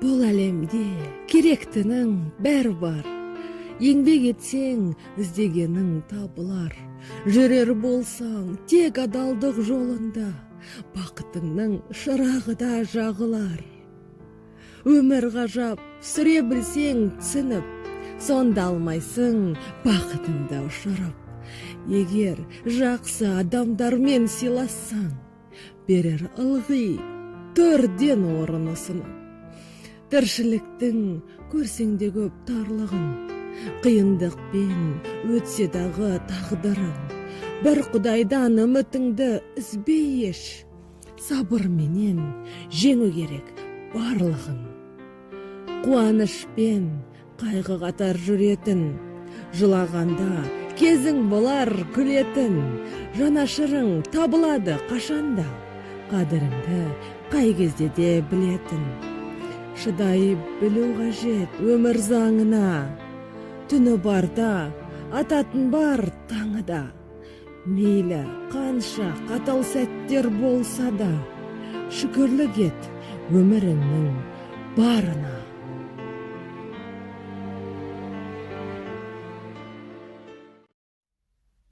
Бұл әлемде керектінің бәрі бар. Еңбек етсең, іздегенің табылар. Жүрер болсаң, тек адалдық жолында, бақытыңның шырағы да жағылар. Өмір ғажап, сүре білсең түсініп, сонда алмайсың бақытыңды ұшырып. Егер жақсы адамдармен сыйлассаң, берер ылғи төрден орын ұсынып. Тіршіліктің көрсең де көп тарлығын, қиындықпен өтсе дағы тағдырың, бір құдайдан үмітіңді үзбей еш, сабырменен жеңу керек барлығын. Қуанышпен қайғы қатар жүретін, жылағанда кезің болар күлетін, жанашырың табылады қашанда, қадіріңді қай кезде де білетін. Шыдай білу қажет өмір заңына, түні барда ататын бар таңы да. Мейлі қанша қатал сәттер болса да, шүкірлік ет өміріңнің барына.